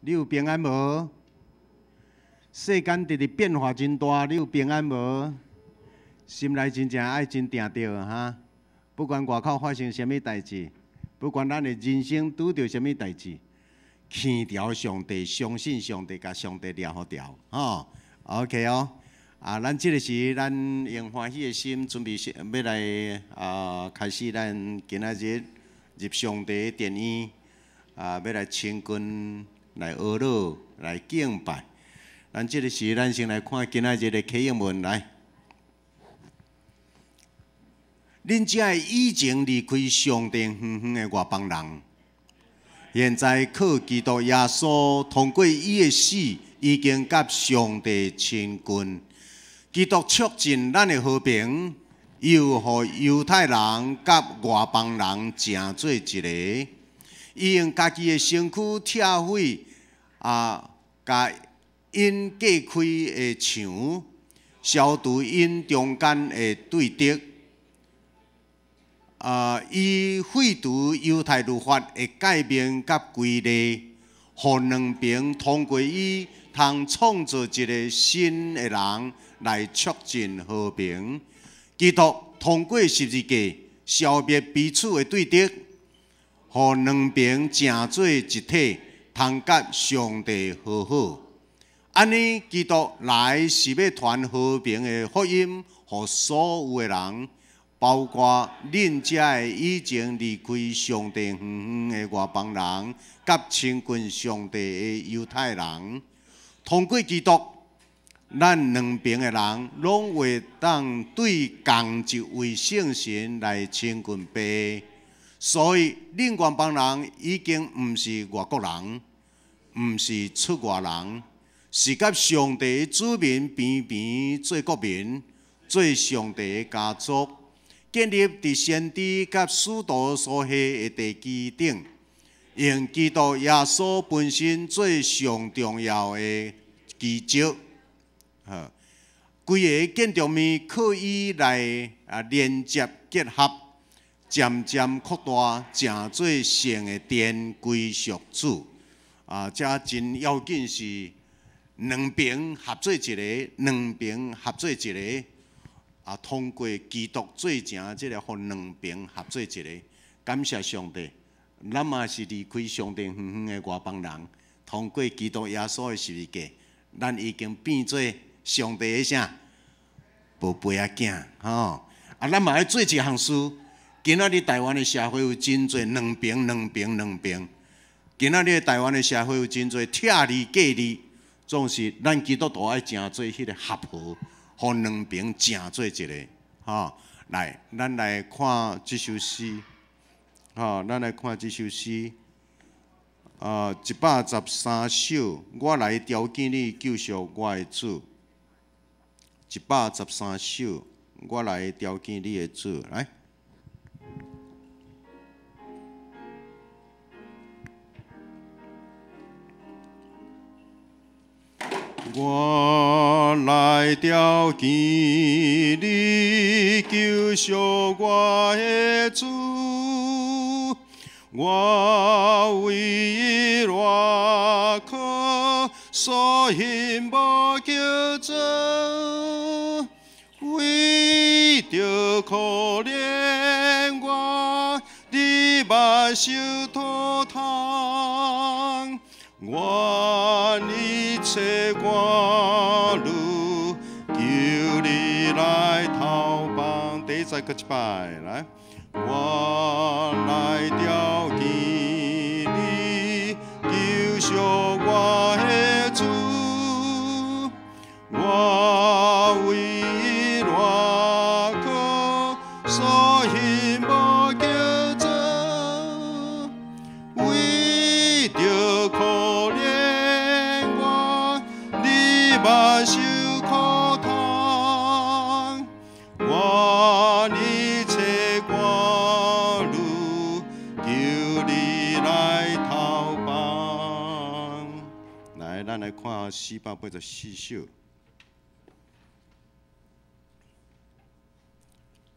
你有平安無？世間直直變化真大，你有平安無？心內真正愛真定著哈。不管外口發生啥物代誌，不管咱的人生拄著啥物代誌，牽牢上帝，相信上帝，共上帝掠予牢，吼。OK 哦。啊，咱這个時，咱用歡喜的心準備欲來啊，開始咱今仔日入上帝的殿院啊，欲來親近、來呵咾、來敬拜。咱這个時，咱先來看今仔日的啟應文來。恁這个以前離開上帝遠遠的外邦人，現在靠基督耶穌通過伊的死，已經佮上帝親近。基督促進咱的和平，又予猶太人佮外邦人成做一个。伊用家己的身軀拆毀啊，共𪜶隔開的牆，消除𪜶中間的對敵。啊！伊廢除猶太律法的誡命佮規例，予兩邊通過伊通創造一个新的人來促進和平。基督通過十字架消滅彼此的對敵，予兩邊成做一體，通佮上帝和好。按呢，基督來是欲傳和平的福音，予所有的人，包括恁這个以前離開上帝遠遠的外邦人，佮親近上帝的猶太人。通過基督，咱兩邊的人攏會當對仝一位聖神來親近父。所以，恁外邦人已經毋是外國人，毋是出外人，是佮上帝的子民平平做國民，做上帝的家族，建立佇先知佮使徒所下的地基頂，用基督耶穌本身做上重要的基石。好，規个建築物靠伊來啊連接結合，漸漸擴大，成做聖的殿歸屬主。啊，這真要緊是兩邊合做一个，兩邊合做一个。啊，通過基督做成這个，予兩邊合做一个。感謝上帝，咱嘛是離開上帝遠遠的外邦人，通過基督耶穌的十字架，咱已經變做上帝的啥？寶貝仔囝，吼！啊，咱嘛愛做一項事。今仔日台灣的社會有真濟兩邊、兩邊、兩邊。今仔日台灣的社會有真濟拆離隔離，總是咱基督徒愛成做彼个合和。予兩邊成做一个，吼！來，咱來看這首詩，吼，咱來看這首詩，啊，113首，我來朝見你，救贖我的主。113首，我來朝見你的主，來。我來朝見你，救贖我的主。我為伊偌渴，所幸無救助，為著可憐我，你目受塗痛。願一切掛慮，求你來投放。第再閣一擺來，我來朝見你，救贖我的主。我為伊偌渴，所幸無救助，為著可憐我，你目受苦痛，願一切掛慮，求你來投放。來，咱來看484首。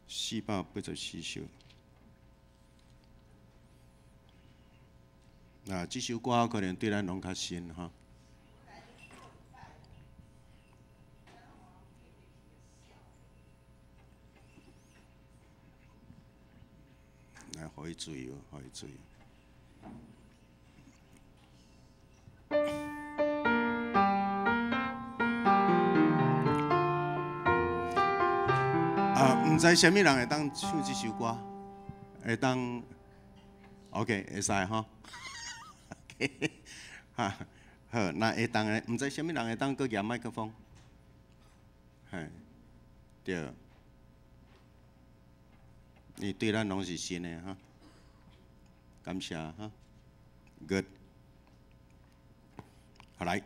484首。啊，這首歌可能對咱攏較新吼。來，予伊自由，予伊自由。啊，毋知啥物人會當唱這首歌，會當，OK，會使吼。哈，好，那會當的，毋知啥物人會當閣舉麥克風，嘿，對，你對咱攏是新的哈，感謝哈，Good，好來。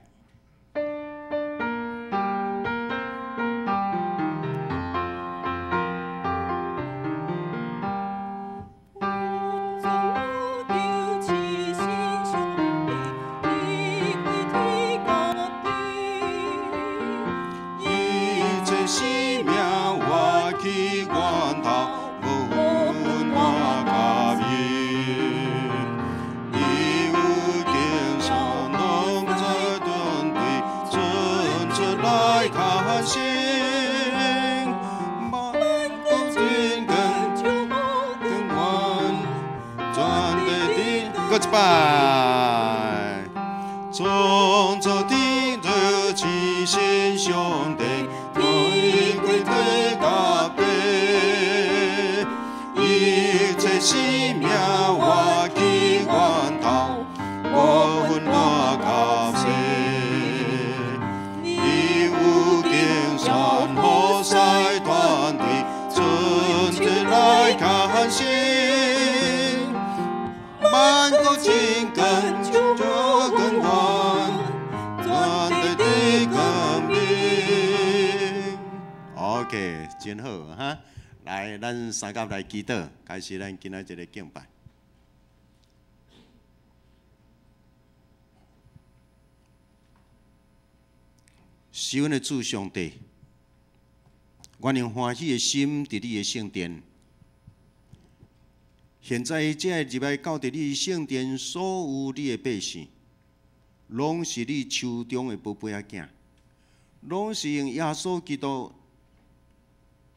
拜，創造天地至聖上帝，天歸天甲地，一切生命活起源頭，無分哪甲世，伊有經山河西團隊，純潔來看心。萬國情根就根源，全地的光明。OK，真好哈！來，咱三甲來祈禱，開始咱今仔這个敬拜。是阮的主上帝，阮用歡喜的心佇你的聖殿。現在這个入來到佇你聖殿，所有你的百姓，攏是你手中的寶貝仔囝，攏是用耶穌基督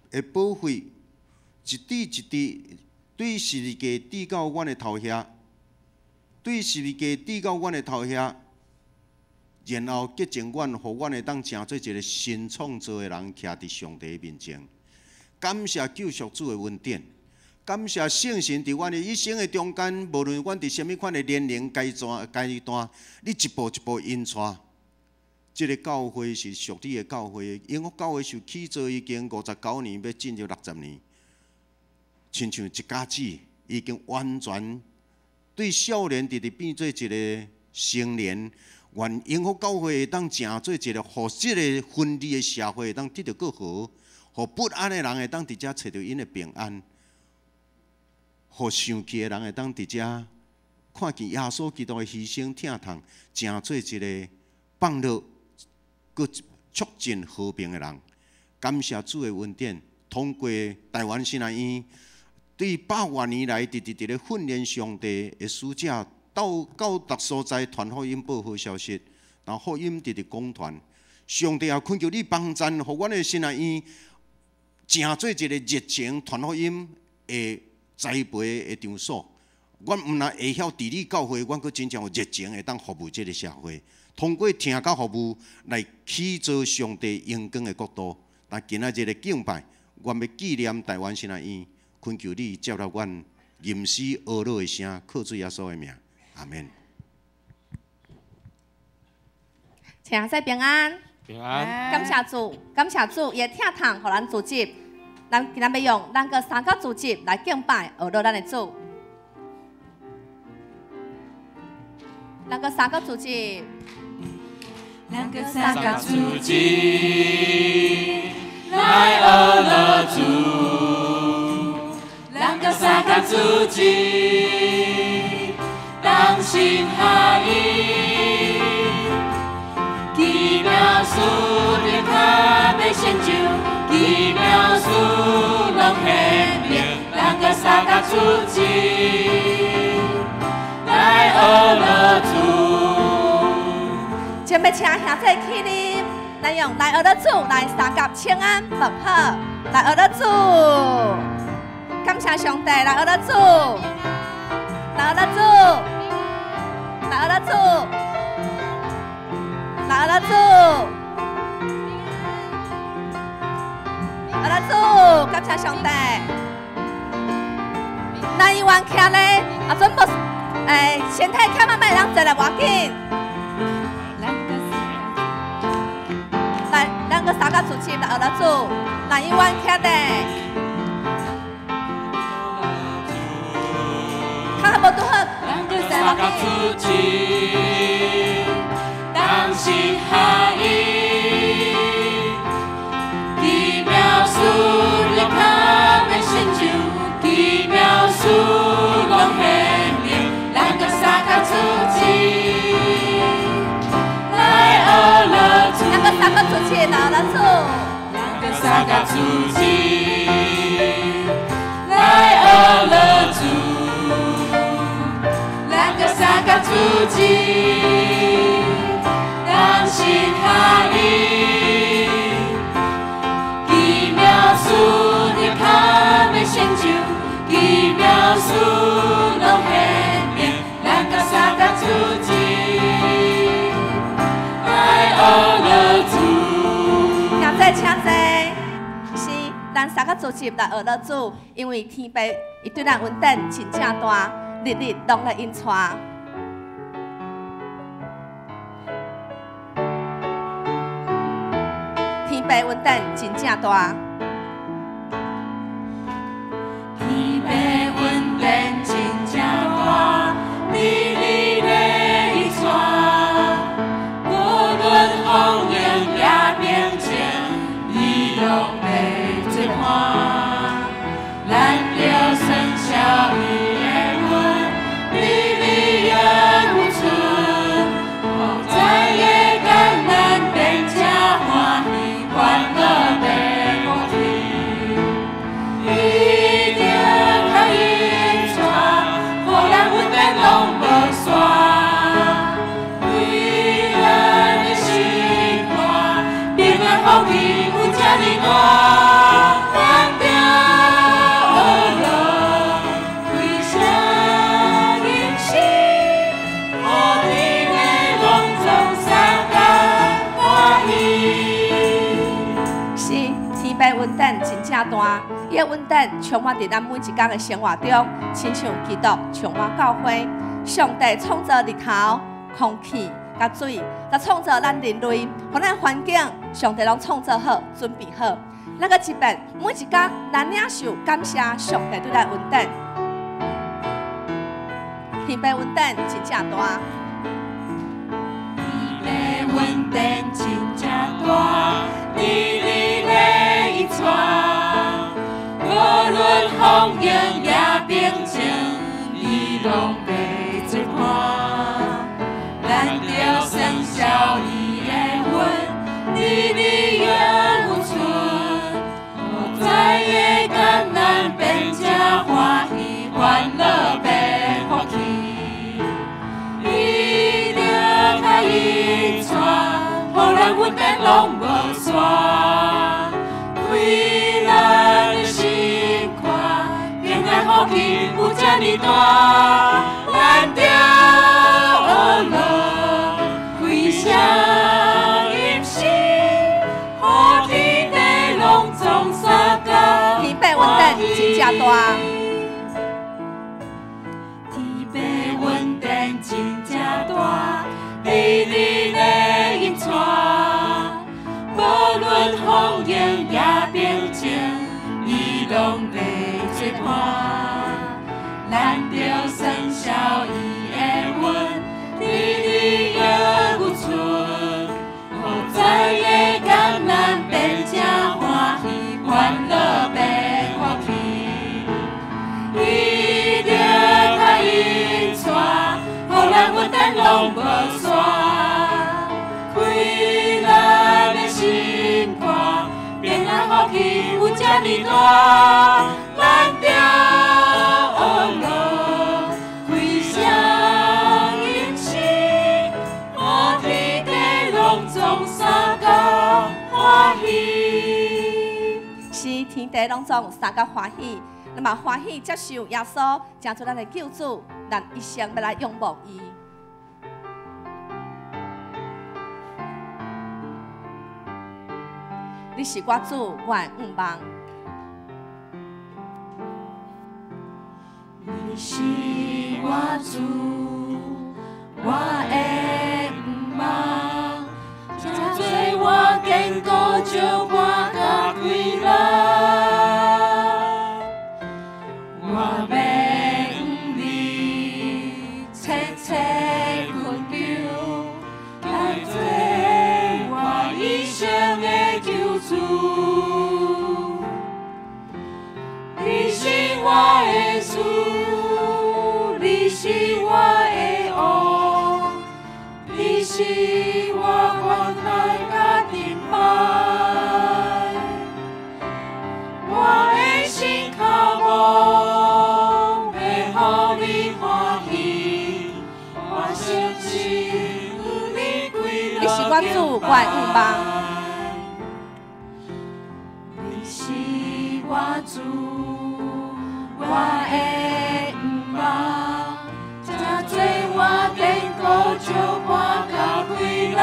的寶血，一滴一滴對十字架滴到阮的頭遐，對十字架滴到阮的頭遐，然後潔淨阮，予阮會當成做一個新創造的人，徛佇上帝面前，感謝救贖主的恩典。感謝聖神佇阮的一生的中間，無論阮佇啥物款的年齡階段，你一步一步引帶。這个教會是屬你的教會，永福教會受起造已經59年，欲進入60年，親像一家子已經完全對少年直直變做一個成年，願永福教會會當成做一個，予這个分裂的社會會當得著閣和，予不安的人會當佇遮揣著𪜶的平安。予生氣的人會當佇遮看見耶穌基督的犧牲疼痛，成做一個放樂、閣促進和平的人。感謝主的恩典，通過台灣神學院對百外年來直直佇咧訓練上帝的使者，到到逐所在傳福音、報好消息，然後福音直直廣傳。上帝也懇求你幫贊，予阮的神學院成做一個熱情傳福音的栽培的場所，阮毋但會曉治理教會，阮閣真正有熱情會當服務這个社會。通過疼佮服務來起造上帝榮光的國度。但今仔日的敬拜，阮欲紀念台灣神學院，懇求你接納阮吟詩哀樂的聲，靠主耶穌的名，阿門。請說平安，平安。感謝主，感謝主，伊的疼痛，予咱自由。咱今仔欲用咱閣三個主集來敬拜，學樂咱的主。兩個三個主集，兩個三個主集來學樂主，兩個三個主集當心合意，奇妙事的跤欲成就。奇妙事攏顯明，兩個三個主集來學学乐主。准备请兄弟起立，咱用来学乐主來相佮請安問好，來學樂主，感謝上帝，來學樂主，來學樂主，來學樂主，來學樂主，學樂主，感謝上帝。咱猶原徛咧，啊，準備，身體較慢慢會當坐來無要緊。來，咱閣三個主持來學樂主，咱猶原徛咧，較無拄好，咱閣三個主持，同心合意，奇妙事了較欲成就，奇妙事攏顯明，咱閣三個主持，來學樂主。咱閣三個主持來學樂主，咱閣三個主持，來學樂主。咱閣三個主持，同心合意，奇妙事了較欲成就，奇妙事攏顯明，咱閣三個主持，來學樂主。兄弟請坐。是，咱三個主持來學樂主，因為天父伊對咱恩典真正大，日日攏咧引帶。天父恩典真正大，天父恩典真正大，日日咧引帶，無論風雨也平靜，伊攏袂做伴。咱著算笑伊的恩，日日猶有存，無知的艱難變這歡喜，歡樂變福氣。伊著較引帶，予咱恩典攏無煞。開咱的心肝，平安福氣有這呢大。咱著學樂，開聲吟詩，予天地攏總相佮歡喜。是，天父恩典真正大，伊的恩典充滿佇咱每一工的生活中，親像基督充滿教會。上帝創造日頭、空氣、佮水，佮創造咱人類，予咱環境，上帝攏創造好、準備好。咱閣這邊每一工，咱領受感謝上帝對咱恩典。天父恩典真正大，天父恩典真正大，日日咧引帶，無論風雨也平靜，伊攏袂做伴。咱著算笑伊的恩，日日猶有存，無知的艱難變這歡喜，歡樂變福氣。伊著較引帶，予咱恩典攏無煞。開咱的心肝，平安福氣有這呢大。咱著學樂，開聲吟詩，予天地攏總相佮天父恩典真正大，天父恩典真正大，日日咧引帶，無論風雨也平靜，伊攏袂做伴。咱著算笑伊的恩，日日猶有存，無知的艱難變這歡喜，歡樂變福氣。伊著較引帶，予咱恩典攏無煞。開咱的心肝，平安福氣有這呢大。咱著學樂，開聲吟拢总相佮欢喜。是天地拢总相佮欢喜，咱嘛欢喜接受耶稣，成做咱的救主，咱一生欲来仰望伊。你是我主，我的向望。你是我主，我的向望，这做我坚固石伴佮快乐。我欲向你切切恳求，来做我一生的救主。你是我的主，你是我的王，你是我关爱佮盾牌，我的心渴望欲予你欢喜，我相信你归你是我主，我的向望。你是我主，我的向望，这做我坚固石伴佮快乐。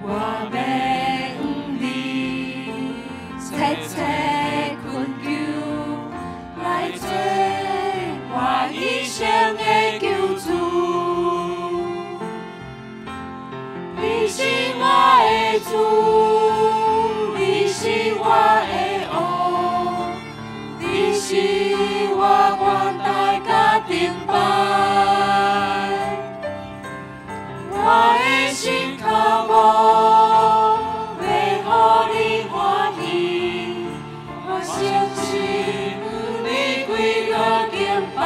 我欲向你切切恳求，来做我一生的救主。你是我的主，你是我的王，你是我关台佮盾牌，我的心渴望欲予你欢喜，我相信你归落敬拜。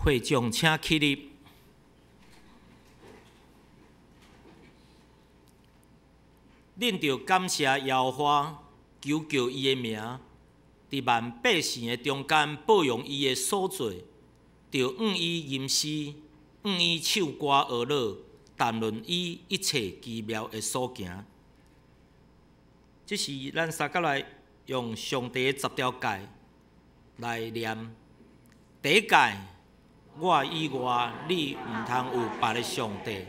会众请起立。恁著感谢耶和华，求告伊的名，伫万百姓的中间报扬伊的所做，著向伊吟诗，向伊唱歌学乐，谈论伊一切奇妙的所行。这是咱三角来用上帝的十条诫来念。第一诫，我以外，你毋通有别个上帝。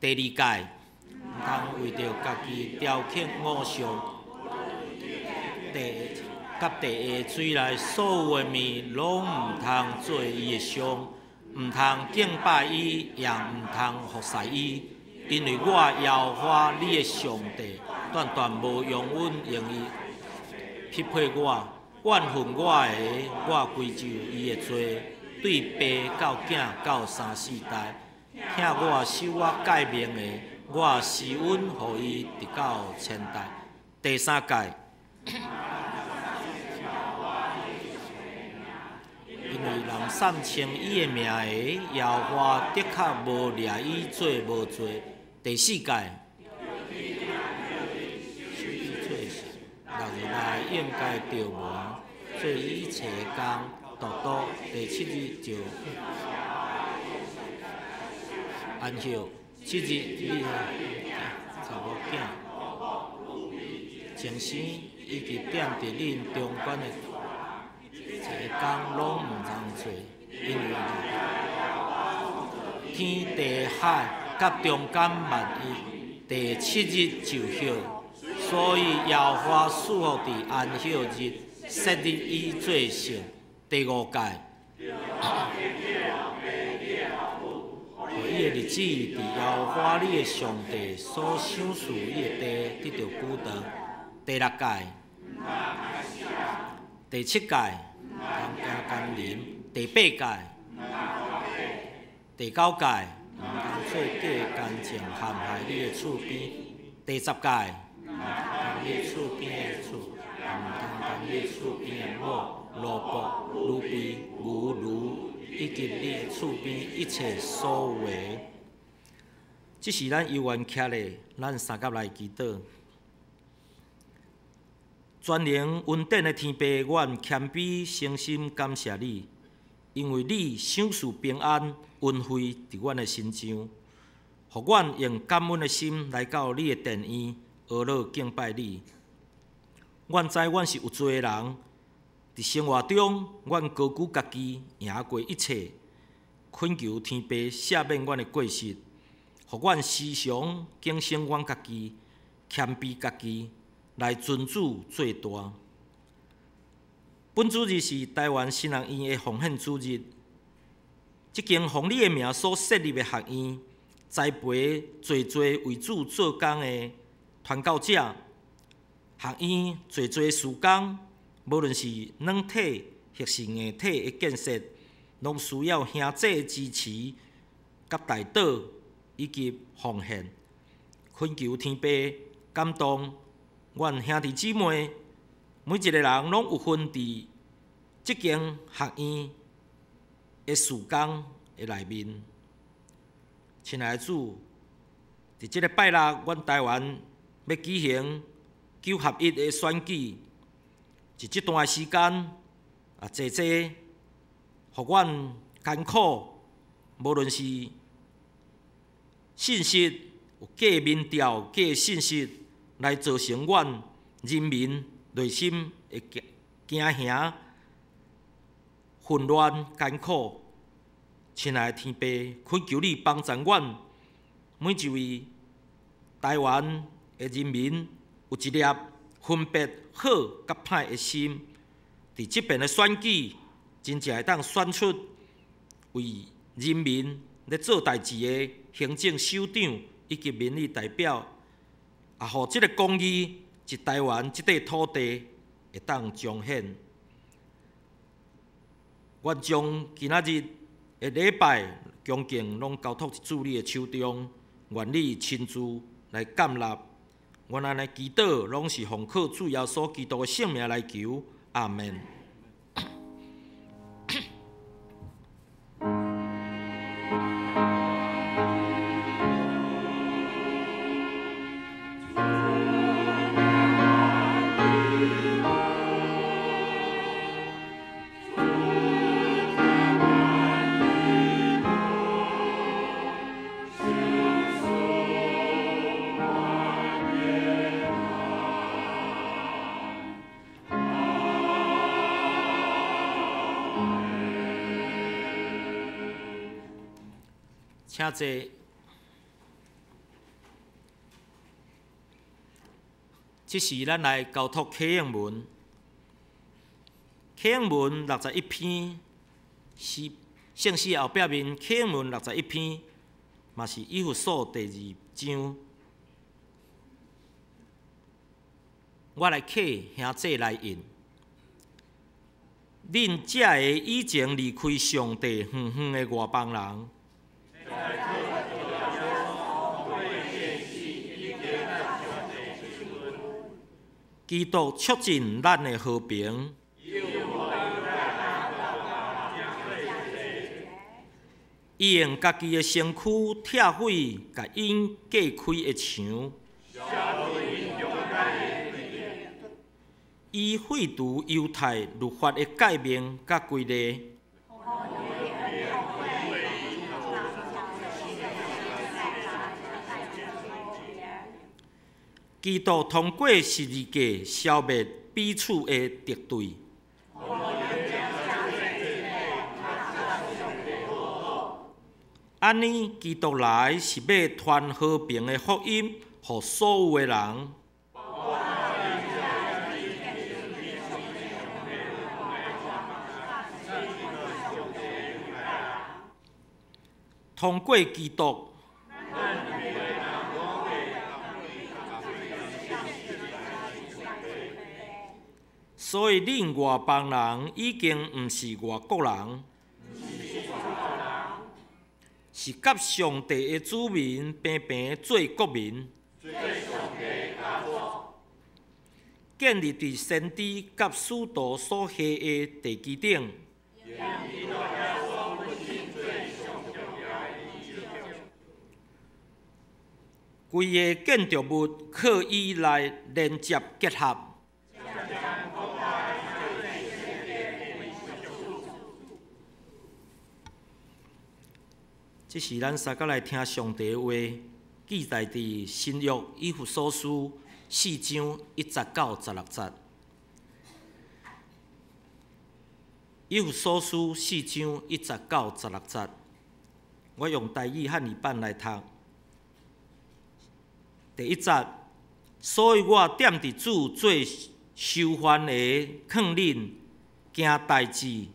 第二诫，毋通为著家己雕刻偶像。地佮地下水内所有的物，拢毋通做伊的像，毋通敬拜伊，也毋通服侍伊，因为我耶和华你的上帝，断断无容忍用伊匹配我，怨恨我的，我归咎伊的罪。对爸到囝到三四代，疼我守我诫命的，我施恩予伊直到千代。第三诫，因为人散称伊的名的，耶和华的确无掠伊做无罪。第四诫，六日内应该著无做一切工。独独第七日就安息，七日你查某囝精神以及踮伫恁中间的一个工拢毋通做，因为天地海佮中间万物，第七日就歇，所以耶和华赐福伫安息日，设立伊做圣。第五诫，予伊的日子伫耶和华你的上帝所赏赐你的地得著久长。第六诫，第七诫，毋通行奸淫。第八诫，第九诫，毋通做假干净陷害你的厝边。第十诫，毋通你的厝边的厝，毋通奸你厝边的某、奴僕、奴婢、牛驢，以及你厝边一切所有的。这是咱犹原徛咧，咱相佮来祈祷。全能恩典的天父，阮谦卑诚心感谢你，因为你赏赐平安恩惠伫阮的身上，予阮用感恩的心来到你的殿院，学乐敬拜你。阮知阮是有罪的人，伫生活中，阮高举家己，赢过一切，恳求天父赦免阮的过失，予阮时常警醒阮家己，谦卑家己，来尊主做大。本主日是台湾神学院的奉献主日，这间奉你的名所设立的学院，栽培济济为主做工的传教者。学院济济事工，无论是软体或是硬体的建设，拢需要兄弟的支持、佮代祷以及奉献。恳求天父感动阮兄弟姊妹，每一个人拢有份伫这间学院的事工的内面。亲爱的主，伫这个拜六，阮台湾欲举行九合一的选举，伫这段时间啊，济济，予阮艰苦，无论是信息有假民调、假信息，来造成阮人民内心的惊吓、混乱、艰苦。亲爱的天父，恳求你帮助阮每一位台湾的人民，有一粒分别好佮歹的心，伫这遍的选举，真正会当选出为人民咧做代志的行政首长以及民意代表，也予这个公义伫台湾这块土地会当彰显。阮将今仔日的礼拜恭敬拢交托伫主你的手中，愿你亲自来建立。阮按呢祈祷，拢是奉靠主耶稣基督的圣名来求，阿们。请坐。这时，咱来交托启应文。启应文61篇是圣诗后壁面，启应文61篇，嘛是以弗所第二章。我来启兄弟来应。恁这个以前离开上帝远远的外邦人，基督促进咱的和平，伊用家己的身躯拆毁共𪜶隔开的墙，伊废除犹太律法的诫命佮规例。基督通过十字架消灭彼此的敌对。按呢，基督来是欲传和平的福音，予所有的人。通过基督，所以恁外邦人已经毋是外国人，是佮上帝的子民平平做国民。建立佇先知佮使徒所下的地基頂。規个建築物靠伊來連接結合。這是咱三個來聽上帝的話，記載佇新約以弗所書四章一節到十六節。以弗所書四章一節到十六節，我用台語漢語版來讀。第一節，所以我踮佇主做受犯的，勸恁行代誌，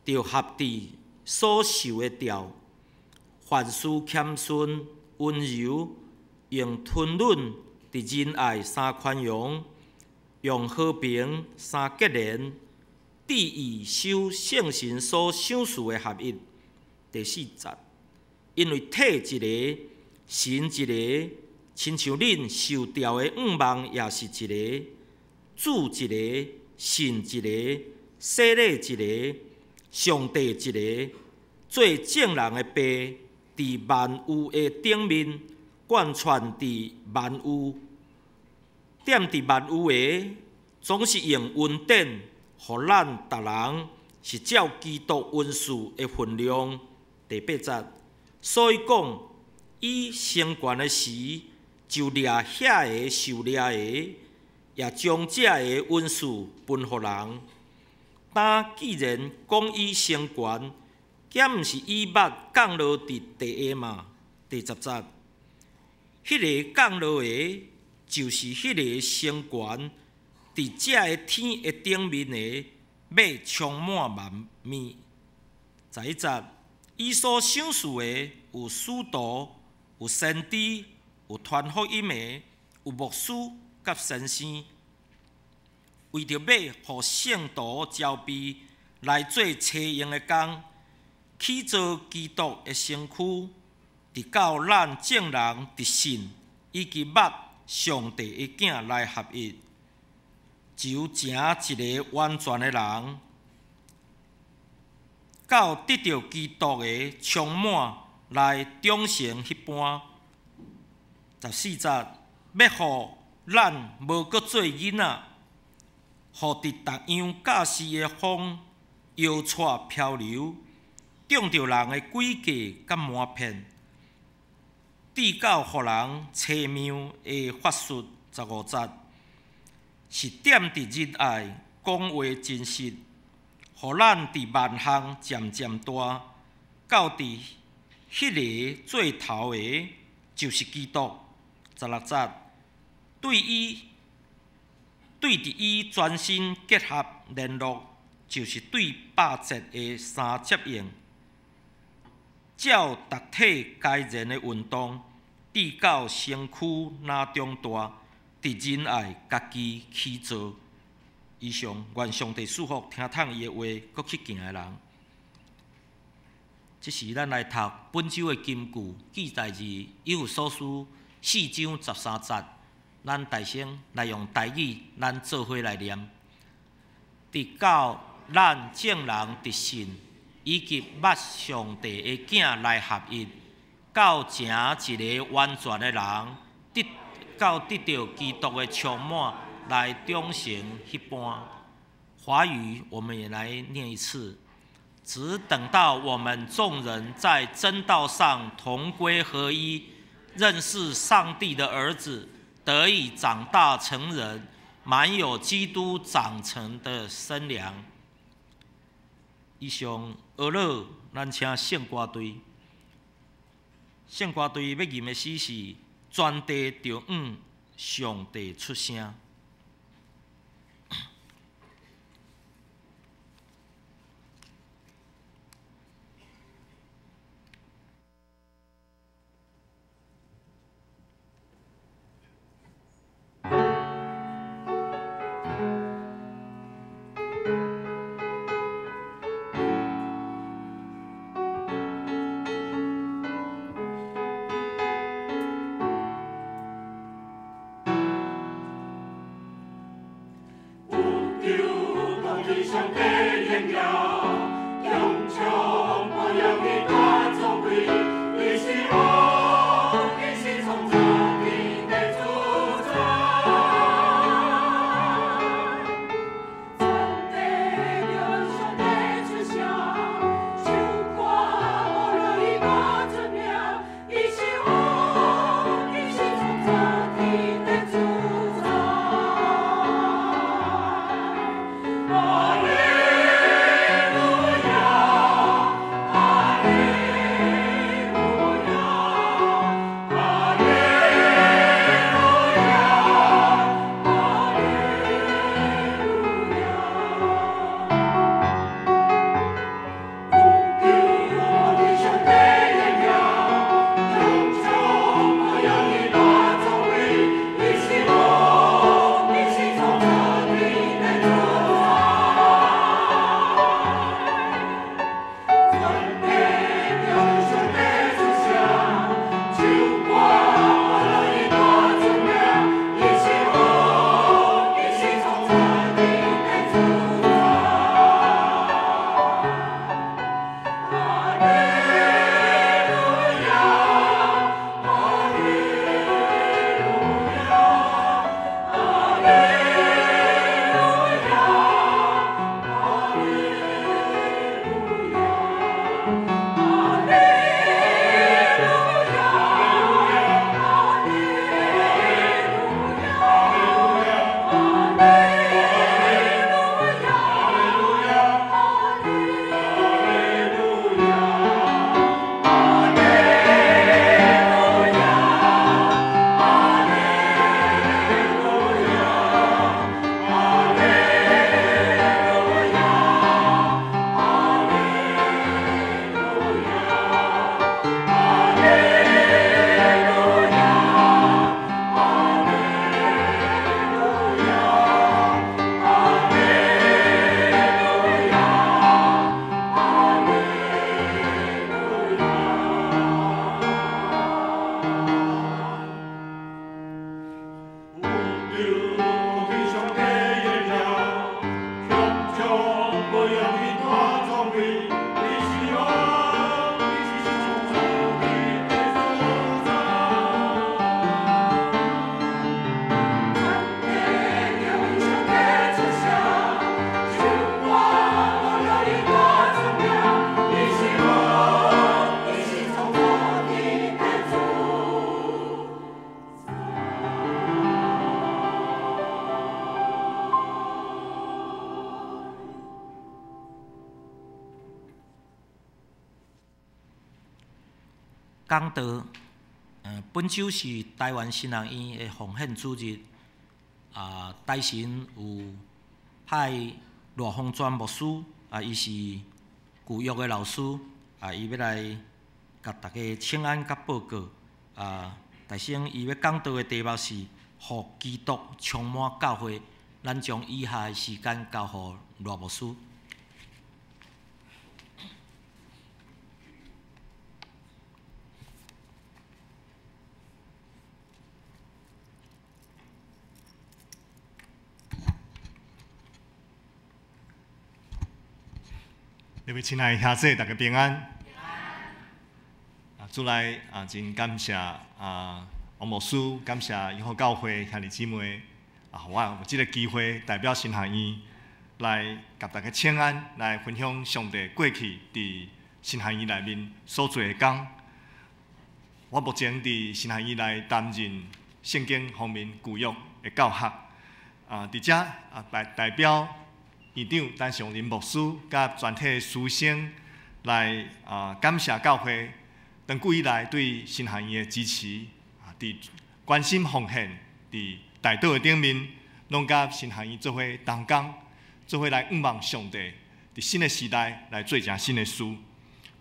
著合佇所受的召。凡事謙遜、溫柔，用吞忍佇仁愛三寬容，用和平三結連，致意守聖神所賞賜的合一。第四節，因為體一个，神一个，親像恁受召的向望也是一个，主一个，信一个，洗禮一个，上帝一个，做眾人的父。佇萬有的頂面，貫穿佇萬有，踮佇萬有的，總是用恩典，予咱逐人是照基督恩賜的分量。第八節，所以講，伊成權的時，就掠遐个受掠的，也將這个恩賜分予人。當既然講伊成權，敢毋是以物降落佇地下嗎？第十節，彼个降落的，就是彼个成權，佇這个天的頂面的，欲充滿萬物。十一節，伊所賞賜的有使徒，有先知，有傳福音的，有牧師佮先生，為著欲予聖徒招備來做齊用的工。起造基督的身軀，直到咱眾人佇信以及捌上帝的囝來合一，就成一个完全的人，到得著基督的充滿來長成彼般。十四節，欲予咱無閣做囡仔，予佇逐樣教示的風搖掣漂流。中著人的詭計佮瞞騙，直到予人邪謬的法術。十五節，是踮佇仁愛講話真實，予咱佇萬項漸漸大，到佇彼个做頭的，就是基督。十六節，對伊對佇伊全身結合聯絡，就是對百節的三接應。照逐體該然的運動，直到身軀若長大，佇仁愛家己起造。以上，願上帝賜福聽通伊的話，閣去行的人。這時，咱來讀本週的金句，記載佇以弗所書四章十三節。咱大聲來用台語，咱做伙來念。直到咱眾人佇信以及捌上帝的囝來合一，到成一个完全的人，得到得著基督的充滿來長成彼般。華語我們也來念一次。只等到我們眾人在真道上同歸合一，認識上帝的兒子，得以長大成人，滿有基督長成的身量。以上學樂，咱請聖歌隊。聖歌隊欲吟的詩是：全地著向上帝出聲。讲道，本周是台湾神学院的奉献主日，啊，大神有派赖宏全牧师，啊，伊是旧约的老师，啊，伊欲来共大家请安佮报告，啊，大先伊欲讲道的题目是“予基督充满教会”，咱将以下的时间交予赖牧师。各位亲爱的兄弟，大家平安。啊，主内啊，真感谢啊，王牧师，感谢永和教会兄弟姊妹啊，予我有这个机会代表神学院来共大家请安，来分享上帝过去伫神学院内面所做的工。我目前伫神学院内担任圣经方面旧约的教学。啊，伫遮啊代表院长陈尚仁牧师佮全体师生来啊，感谢教会长久以来对神学院的支持啊，伫关心奉献，伫代祷的顶面，拢佮神学院做伙同工，做伙来仰望上帝，伫新的时代来做成新的事。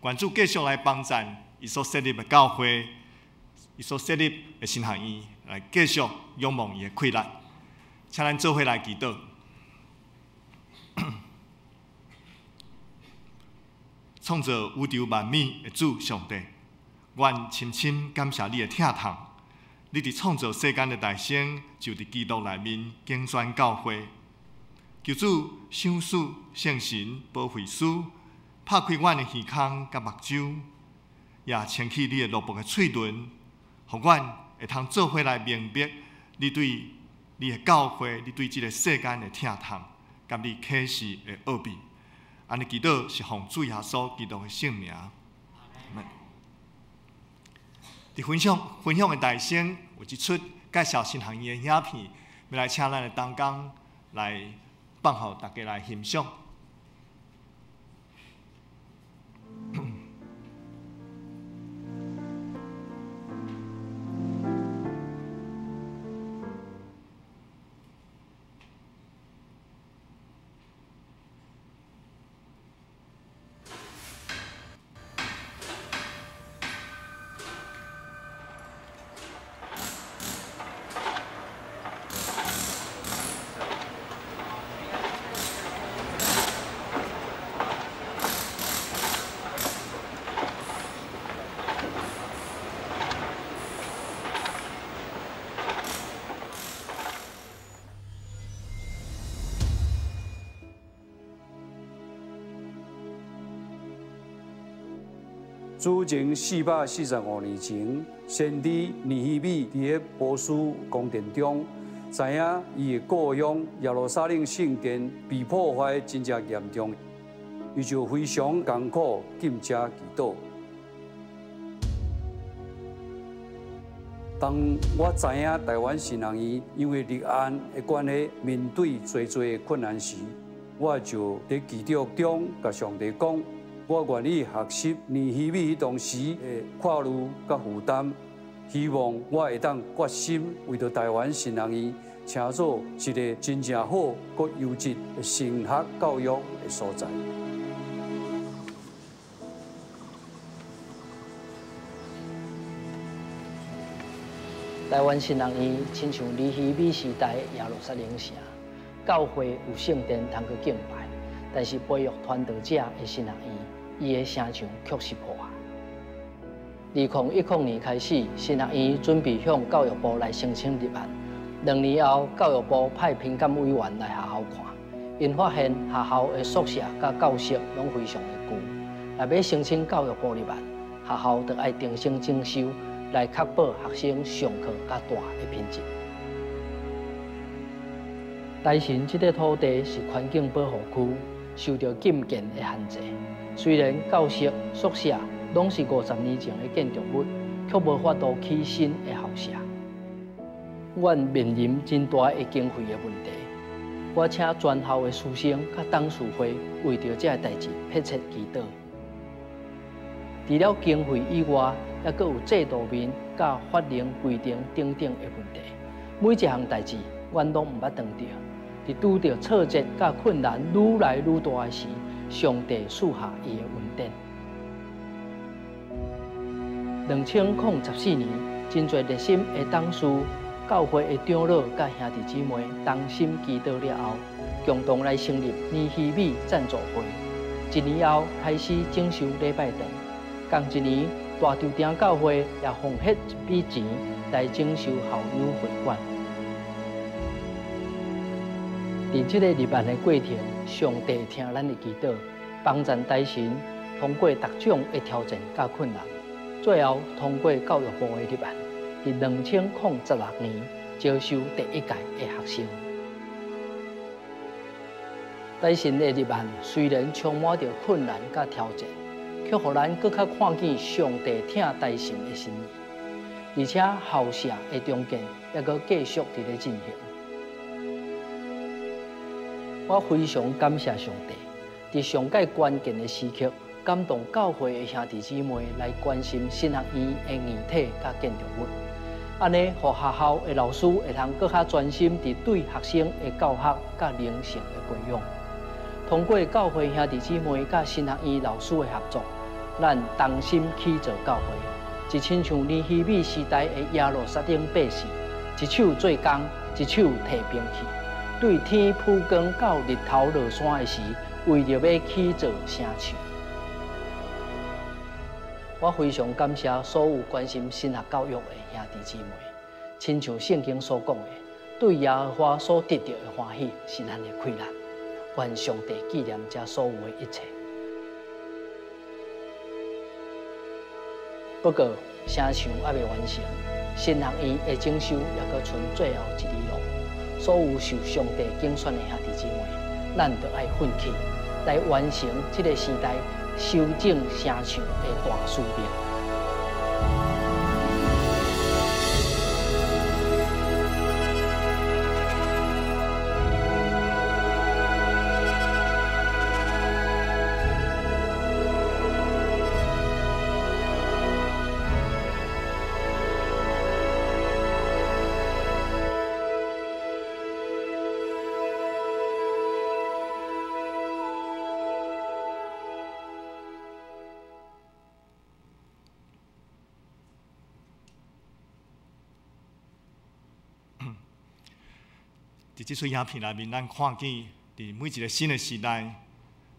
愿主继续来帮赞伊所设立的教会，伊所设立的神学院，来继续仰望伊的气力。请咱做伙来祈祷。创造宇宙万物的主上帝，阮深深感谢你的疼痛。你伫创造世间的大先，就伫基督内面拣选教会。求主賞賜聖神保惠師，拍開阮的耳孔佮目睭，也清去你的萝卜的喙唇，予阮會通做伙來明白你對你的教會，你對這个世間的疼痛，佮你啟示的奧秘。按呢祈禱是奉主耶穌基督的聖名。佇分享的台先有一齣介紹神學院的影片，欲來請咱的同工來放予大家來欣賞。主前445年前，先知尼希米佇咧波斯宮殿中，知影伊的故鄉耶路撒冷聖殿被破壞真正嚴重，伊就非常艱苦禁食祈禱。當我知影台灣神學院因為立案的關係，面對濟濟的困難時，我就佇祈禱中共上帝講。我願意學習尼希米彼當時的跨慮佮負擔，希望我會當決心為著台灣神學院，成做一个真正好、閣優質的神學教育的所在。台灣神學院親像尼希米時代的耶路撒冷城，教會有聖殿通去敬拜，但是培育傳道者的神學院，伊的城牆卻是破啊。2010年開始，神學院準備向教育部來申請入案。2年後，教育部派評鑑委員來學校看，𪜶發現學校的宿舍佮教室攏非常的舊。若欲申請教育部入案，學校就愛重新整修，來確保學生上課佮住的品質。台神這塊土地是環境保護區，受著禁建的限制。雖然教室、宿舍攏是50年前的建築物，卻無法度起新的校舍。阮面臨真大的經費的問題。我請全校的師生佮董事會為著這个代誌迫切祈禱。除了經費以外，猶閣有制度面佮法令規定等等的問題。每一項代誌，阮攏毋捌當著。佇拄著挫折佮困難愈來愈大的時，上帝賜下伊的恩典。2014年，真濟熱心的董事、教會的長老佮兄弟姊妹同心祈禱了後，共同來成立尼希米贊助會。一年後開始整修禮拜堂，仝一年大稻埕教會也奉獻一筆錢來整修校友會館。佇這个入案的過程，上帝聽咱的祈禱，幫助台神通過各種的挑戰佮困難，最後通過教育部的入案，佇2016年招收第一屆的學生。台神的入案雖然充滿著困難佮挑戰，卻予咱閣較看見上帝疼台神的心意，而且校舍的重建猶閣繼續佇咧進行。我非常感謝上帝，佇上蓋關鍵的時刻，感動教會的兄弟姊妹來關心神學院的硬體佮建築物，按呢，予學校的老師會通閣較專心佇對學生的教學佮靈性的培養。通過教會兄弟姊妹佮神學院老師的合作，咱同心起造教會，就親像尼希米時代的耶路撒冷百姓，一手做工，一手提兵器。對天曝光到日頭落山的時，為著欲起造城牆。我非常感謝所有關心神學教育的兄弟姊妹，親像聖經所講的，對耶和華所得著的歡喜是咱的氣力。願上帝紀念這所有的一切。不過，城牆猶未完成，神學院的整修猶閣賰最後一里路。所有受上帝揀選的兄弟姊妹，咱著愛奮起來完成這个時代修整城牆的大使命。佇這齣影片內面，咱看見佇每一个新的時代，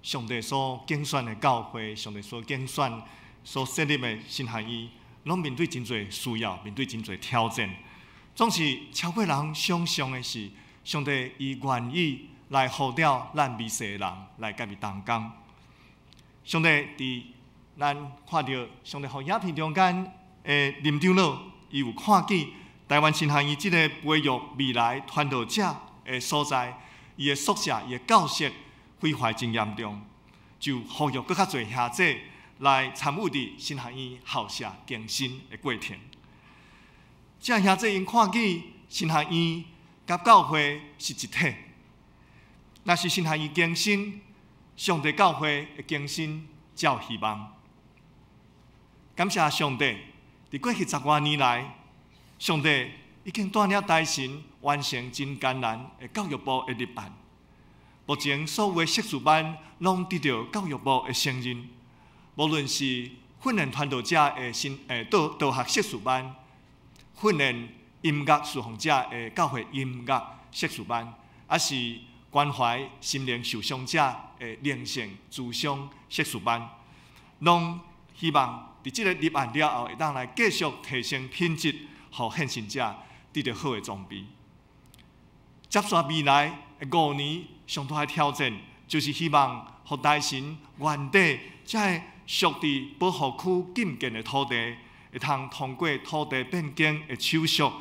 上帝所揀選的教會，上帝所揀選、所設立的神學院，攏面對真濟需要，面對真濟挑戰。總是超過人想像的是，上帝伊願意來呼召咱微細的人來佮伊同工。上帝佇咱看著上帝予影片中間的林長老，伊有看見台灣神學院這个培育未來傳道者的所在，伊的宿舍、伊的教室毀壞真嚴重，就呼籲閣較濟兄弟來參與佇神學院校舍更新的過程。這兄弟𪜶看見神學院佮教會是一體，若是神學院更新，上帝教會的更新才有希望。感謝上帝，佇過去十外年來，上帝已經帶領台神完成真艱難的教育部的立案。目前所有的碩士班攏得到教育部的承認，無論是訓練傳道者的新道道學碩士班，訓練音樂侍奉者的教會音樂碩士班，抑是關懷心靈受傷者的靈性諮商碩士班，攏希望佇這个立案了後，會當來繼續提升品質，予獻身者得著好的裝備。接續未來的5年，上大的挑戰就是希望予台神原底這个屬佇保護區禁建的土地，會通通過土地變更的手續，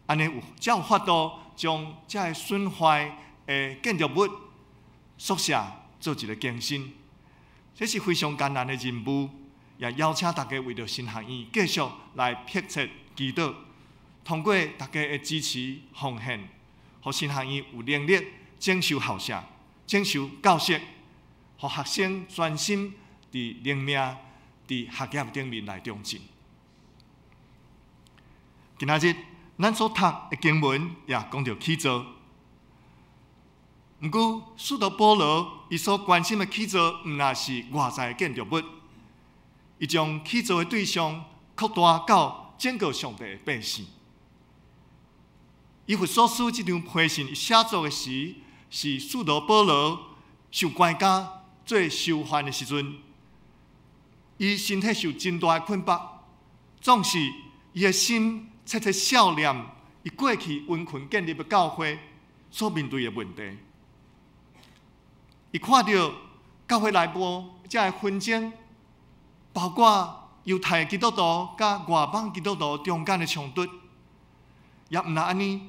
按呢有才有法度將這个損壞的建築物宿舍做一个更新。這是非常艱難的任務，也邀請大家為著神學院繼續來迫切祈禱，通過大家的支持奉獻，予神學院有能力整修校舍、整修教室，予學生專心佇靈命、佇學業頂面來長進。今仔日咱所讀的經文也講著起造，毋過使徒保羅伊所關心的起造，毋但是外在的建築物，伊將起造的對象擴大到整個上帝的百姓。以弗所書這張批信伊寫作的時，是使徒保羅受關監做囚犯的時陣，伊身體受真大的捆綁，總是伊的心切切想念伊過去殷勤建立的教會所面對的問題。伊看著教會內部這个紛爭，包括猶太基督徒佮外邦基督徒中間的衝突，也毋但按呢，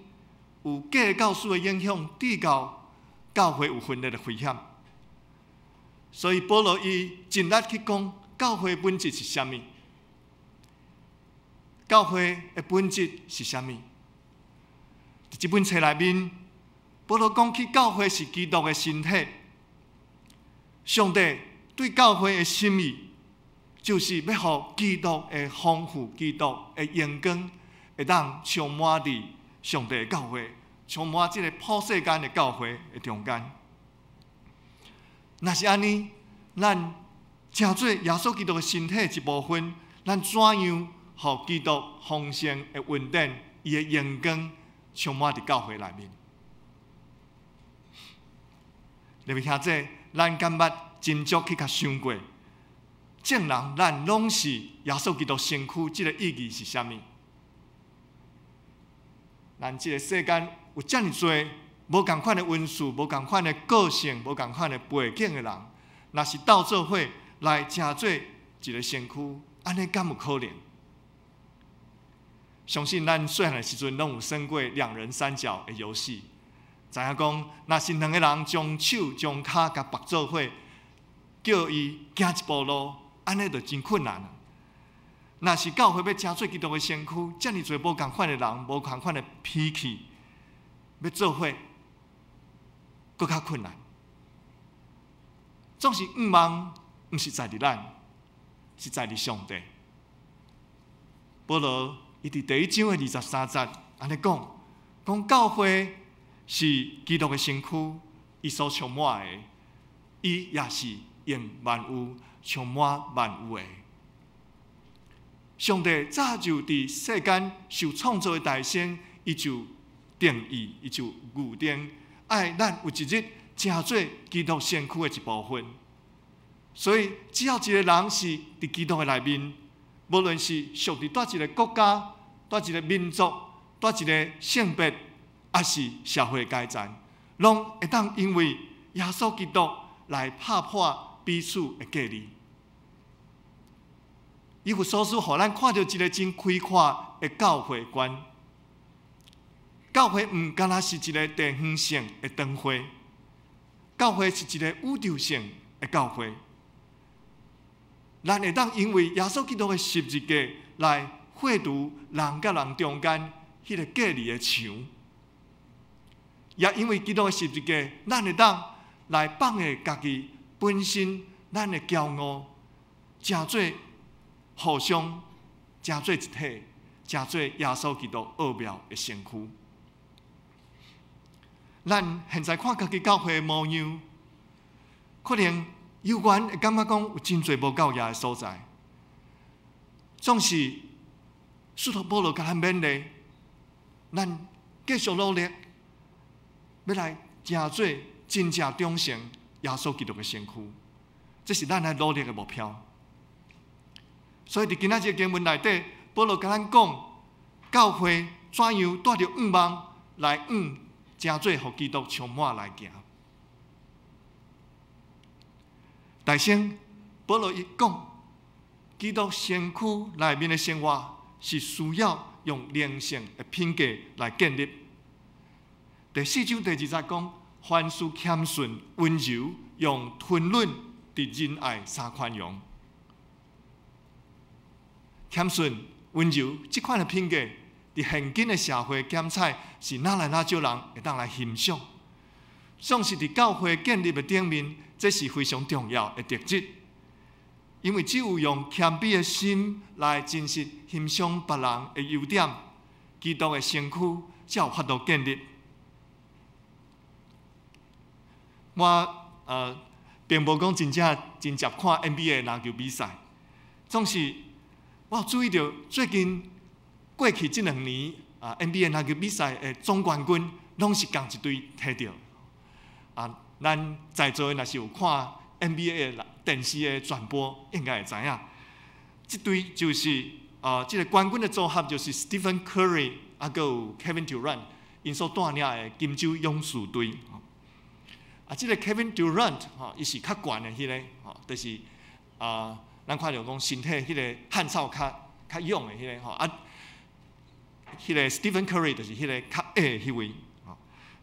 有假教師的影響，致到教會有分裂的危險。所以保羅伊盡力去講教會本質是啥物，教會的本質是啥物？佇這本冊內面，保羅講起教會是基督的身體，上帝對教會的心意，就是欲予基督的豐富、基督的榮光，會當充滿佇上帝的教會，充滿這个普世間的教會的中間。若是按呢，咱成做耶穌基督的身體一部分，咱怎樣予基督豐盛的恩典、伊的榮光充滿佇教會內面？列位兄弟，咱敢捌斟酌去共想過？眾人咱攏是耶穌基督身軀，這个意義是啥物？咱這个世間有遮爾濟無仝款的恩賜、無仝款的個性、無仝款的背景的人，若是鬥做伙來成做一個身軀，按呢敢有可能？相信咱細漢的時陣攏有耍過兩人三腳的遊戲，知影講，若是兩個人將手將跤共縛做伙，叫伊行一步路，按呢就真困難。若是教會欲成做基督的身軀，遮爾濟無仝款的人，無仝款的脾氣，欲做伙，閣較困難。總是向望，毋是在佇咱，是在佇上帝。保羅伊佇第一章的23節按呢講，講教會是基督的身軀，伊所充滿的，伊也是用萬有充滿萬有的。上帝早就佇世間受創造的大先，伊就定義，伊就預定，愛咱有一日成做基督身軀的一部分。所以，只要一個人是佇基督的內面，無論是屬佇佗一個國家、佗一個民族、佗一個性別，抑是社會階層，攏會當因為耶穌基督來拍破彼此的隔離。以弗所書予咱看著一個真開闊的教會觀。教會毋干焦是一個地方性的堂會，教會是一個宇宙性的教會。咱會當因為耶穌基督的十字架來廢除人佮人中間彼個隔離的牆，也因為基督的十字架，咱會當來放下家己本身咱的驕傲，成做互相，成做一體，成做耶穌基督奧妙的身軀。咱現在看家己教會的模樣，可能猶原會感覺講有真濟無夠額的所在，總是使徒保羅共咱勉勵，咱繼續努力，欲來成做真正長成耶穌基督的身軀，這是咱愛努力的目標。所以佇今仔日經文內底，保羅共咱講，教會怎樣帶著向望來向成做予基督充滿來行。大先，保羅伊講，基督身軀內面的生活是需要用靈性的品格來建立。第四章第二節講，凡事謙遜、溫柔，用吞忍、佇仁愛三寬容。謙遜、溫柔這款的品格，佇現今的社會檢採是哪來哪少人會當來欣賞。總是佇教會建立的頂面，這是非常重要的特質。因為只有用謙卑的心來真實欣賞別人的優點，基督的身軀才有法度建立。我並無講真正真捷看 NBA 籃球比賽，總是我有注意著最近過去這兩年啊 NBA 籃球比賽的總冠軍攏是仝一隊提著。啊，咱在座的若是有看 NBA 的電視的轉播，應該會知影，這隊就是啊，這個冠軍的組合就是 Stephen Curry 啊，閣有 Kevin Durant 𪜶所帶領的金州勇士隊。啊，這個 Kevin Durant 吼，伊是較懸的彼個，吼，就是啊，咱看著講身體彼個汗臭較較勇的彼個吼，啊，彼個 Stephen Curry 就是彼個較矮的彼位。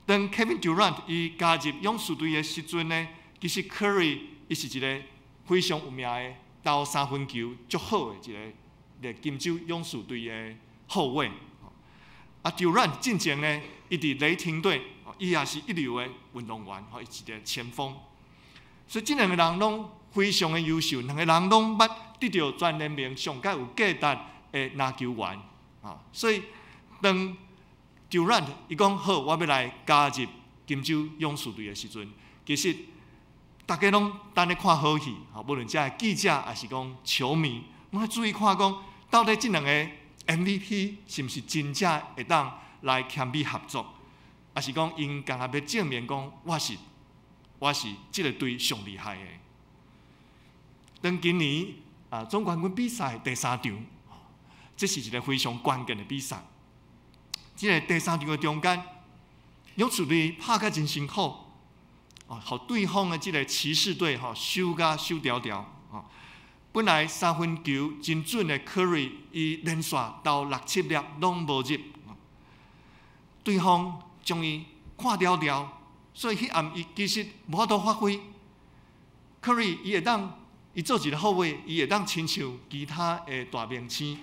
當 Kevin Durant 伊加入勇士隊的時陣呢，其實 Curry 伊是一個非常有名的投三分球足好的一個金州勇士隊的後衛。啊，Durant 進前呢，伊佇雷霆隊，伊也是一流的運動員，吼，伊是一個前鋒。所以這兩個人攏非常的優秀，兩個人攏捌得著全聯盟上蓋有價值的籃球員。啊，所以當 Durant 伊講好，我欲來加入金州勇士隊的時陣，其實大家攏等咧看好戲，吼，無論遮的記者抑是講球迷，攏愛注意看講，到底這兩個 MVP 是毋是真正會當來謙卑合作，抑是講𪜶干焦欲證明講我是我是這個隊上厲害的。當今年啊總冠軍比賽第三場，這是一個非常關鍵的比賽。這個第三場的中間，勇士隊拍甲真辛苦，哦，予對方的這个騎士隊吼守甲守牢牢，吼。本來三分球真準的柯瑞，伊連續投六七粒攏無入，對方將伊看牢牢，所以彼暗伊其實無法度發揮。柯瑞伊會當伊做一个後衛，伊會當親像其他的大明星，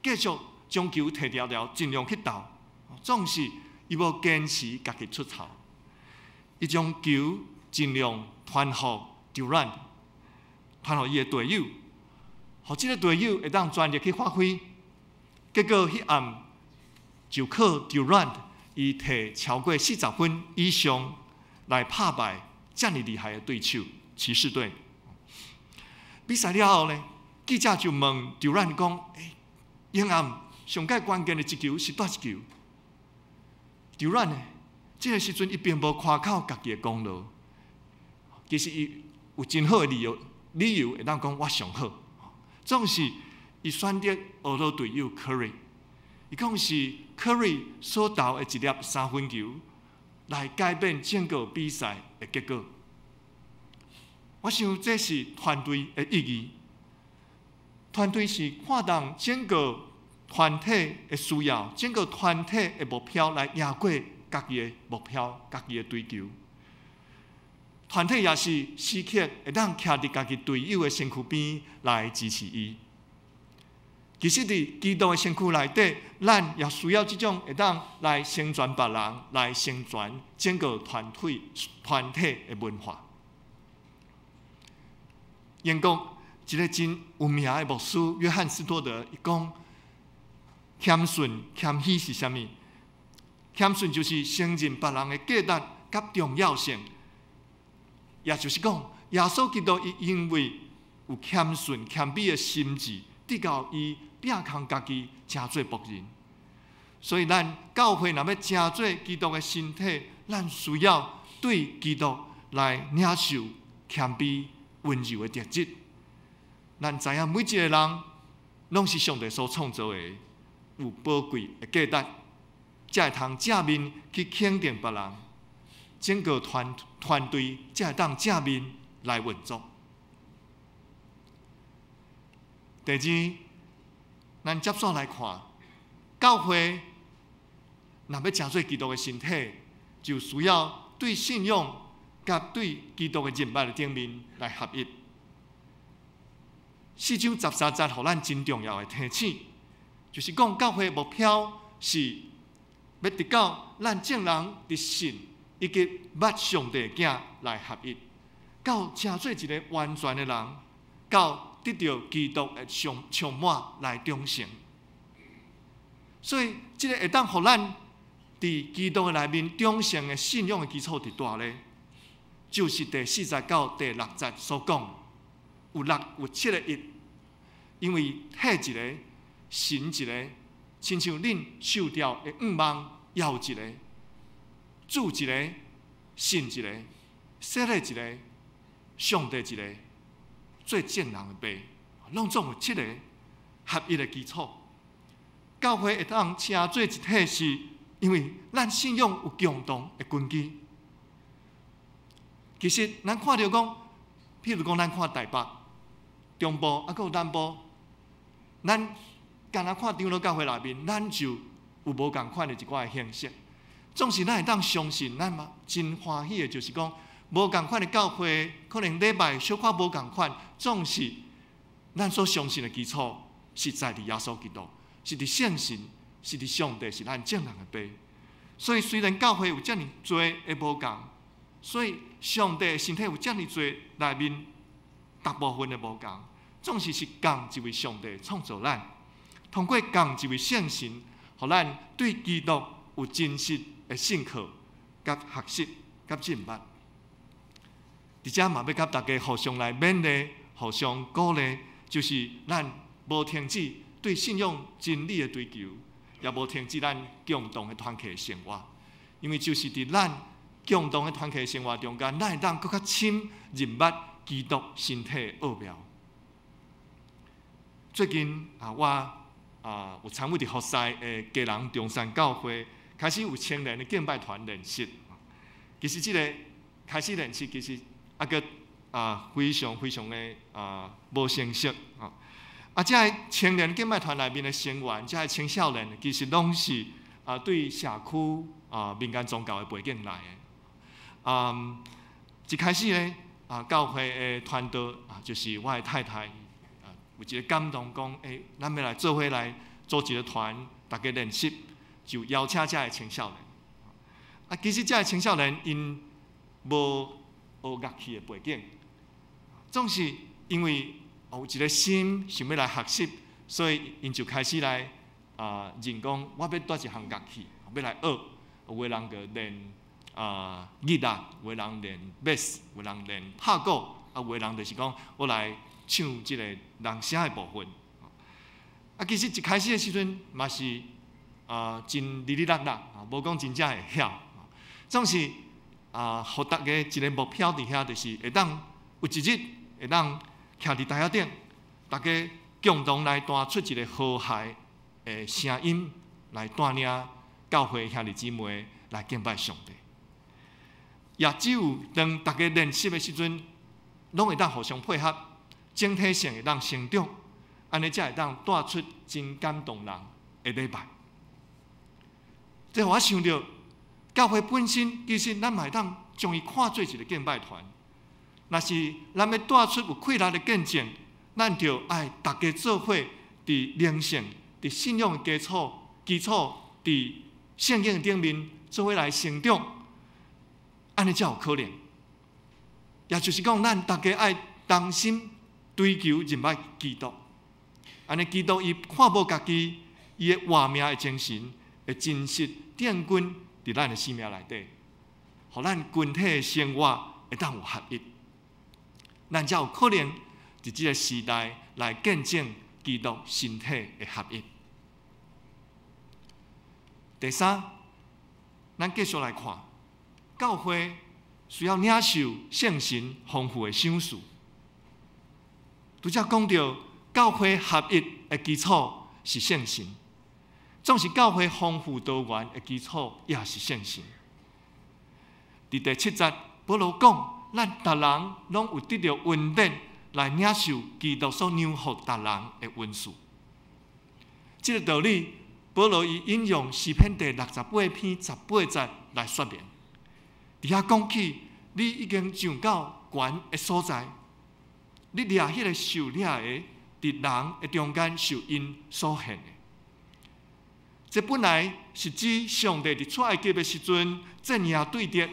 繼續將球提牢牢，盡量去投。總是伊無堅持家己出頭，伊將球盡量傳予 Durant，傳予伊的隊友，予這个隊友會當全力去發揮。結果彼暗就靠 Durant，伊提超過40分以上來拍敗遮爾厲害的對手騎士隊。比賽了後呢，記者就問 Durant 講：欸，𪜶暗上蓋關鍵的一球是佗一球？Durant 呢，這个時陣伊並無誇口家己的功勞，其實伊有真好的理由，理由會當講我上好。總是伊選擇學老隊友 Curry，伊講是 Curry 所投的一粒三分球，來改變整個比賽的結果。我想這是團隊的意義。團隊是看重整個團體的需要，整個團體的目標來贏過家己的目標、家己的追求。團體也是時刻會當徛佇家己隊友的身軀邊來支持伊。其實，佇基督的身軀內底，咱也需要這種會當來成全別人、來成全整個團體的文化。英國一个真有名的牧師約翰斯多德，伊講：謙遜、謙虛是啥物？謙遜就是承認別人的價值佮重要性，也就是講，耶穌基督伊因為有謙遜、謙卑的心志，直到伊摒空家己，成做僕人。所以，咱教會若欲成做基督的身體，咱需要對基督來領受謙卑、溫柔的特質。咱知影每一个人攏是上帝所創造的，有寶貴的價值，才會通正面去肯定別人，整個團隊才會當正面來運作。第二，咱接續來看，教會若欲成做基督的身體，就需要對信仰佮對基督的認捌的頂面來合一。四章十三節，予咱真重要的提醒，就是講教會目標是欲達到咱眾人佇信以及捌上帝的囝來合一，到成做一个完全的人，到得著基督的上充滿來長成。所以，這个會當予咱佇基督的內面長成的信仰的基礎佇佗咧，就是第四節到第六節所講，有六有七个一，因為體一个，神一个，親像恁受召的向望，也有一个，主一个，神一个，洗禮一个，上帝一个，做眾人的爸，攏總有七个合一的基礎。教會會當成做一體，是因為咱信仰有共同的根基。其實，咱看著講，譬如講，咱看台北、中部，啊，閣有南部，咱敢若看長老教會內面，咱就有無仝款的一寡的形式。總是咱會當相信，咱嘛真歡喜的，就是講無仝款的教會，可能禮拜小可無仝款，總是咱所相信的基礎是在佇耶穌基督，是佇聖神，是佇上帝，是咱眾人的爸。所以雖然教會有遮爾濟的無仝，所以上帝的身體有遮爾濟內面大部分的無仝，總是是仝一位上帝創造咱，通過仝一位聖神，予咱對基督有真實的信靠、佮學習、佮認捌。佇遮嘛欲佮大家互相來勉勵、互相鼓勵，就是咱無停止對信仰真理的追求，也無停止咱共同的團契生活。因為就是佇咱共同的團契生活中間，咱會當閣較深認捌基督身體的奧妙。最近啊，我啊有參與佇福西的基隆中山教會開始有青年的敬拜團練習。其實這个開始練習，其實猶閣啊非常非常的啊無成熟啊。啊，這个青年敬拜團內面的成員，這个青少年，其實攏是啊對社區啊民間宗教的背景來的。啊，一開始呢，啊教會的團隊啊，就是我的太太啊，有一个感動講，欸，咱欲來做伙來組一个團，大家練習，就邀請這个青少年。啊，其實這个青少年𪜶無學樂器的背景，總是因為有一个心想欲來學習，所以𪜶就開始來啊認講，我欲帶一項樂器，欲來學。有的人就練啊吉他，有的人練貝斯，有的人練拍鼓，啊，有的人就是講我來唱這个人聲的部分。啊，其實一開始的時陣嘛是啊真哩哩啦啦，啊，無講真正會曉。總是啊，予大家一个目標佇遐，就是會當有一日會當徛佇台仔頂，大家共同來彈出一个和諧的聲音，來帶領教會兄弟姊妹來敬拜上帝。也只有當大家練習的時陣，攏會當互相配合，整體性會當成長，按呢才會當帶出真感動人的禮拜。這予我想著，教會本身其實咱嘛會當將伊看做一个敬拜團。若是咱欲帶出有氣力的見證，咱就愛大家做伙佇靈性、佇信仰的基礎佇聖經頂面做伙來成長，按呢才有可能。也就是講，咱大家愛同心追求認捌基督，按呢基督伊看無家己，伊的活命的精神會真實定根佇咱的生命內底，予咱群體的生活會當有合一，咱才有可能佇這个時代來見證基督身體的合一。第三，咱繼續來看，教會需要領受聖神豐富的賞賜。拄才講著教會合一的基礎是聖神，總是教會豐富多元的基礎也是聖神。佇第七節，保羅講，咱逐人攏有得著恩典來領受基督所讓予逐人的恩賜。這个道理，保羅伊引用詩篇第68篇18節來說明。佇遐講起，你已經上到懸的所在，你掠彼个受掠的，佇人的中間受𪜶所獻的。這本來是指上帝佇出埃及的時陣戰贏對敵，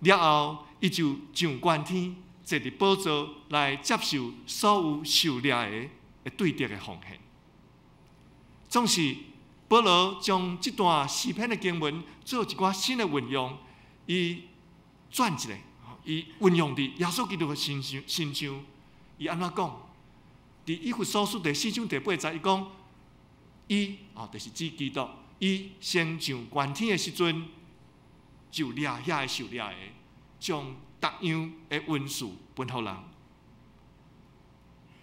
了後伊就上懸天，坐佇寶座來接受所有受掠的對敵的奉獻。總是保羅將這段詩篇的經文做一寡新的運用，伊轉一下，伊運用佇耶穌基督的身上。身上，伊按怎講？佇以弗所書第4章第8節，伊講，伊啊，就是指基督，伊升上懸天的時陣，就掠遐个受掠的，將逐樣的恩賜分予人。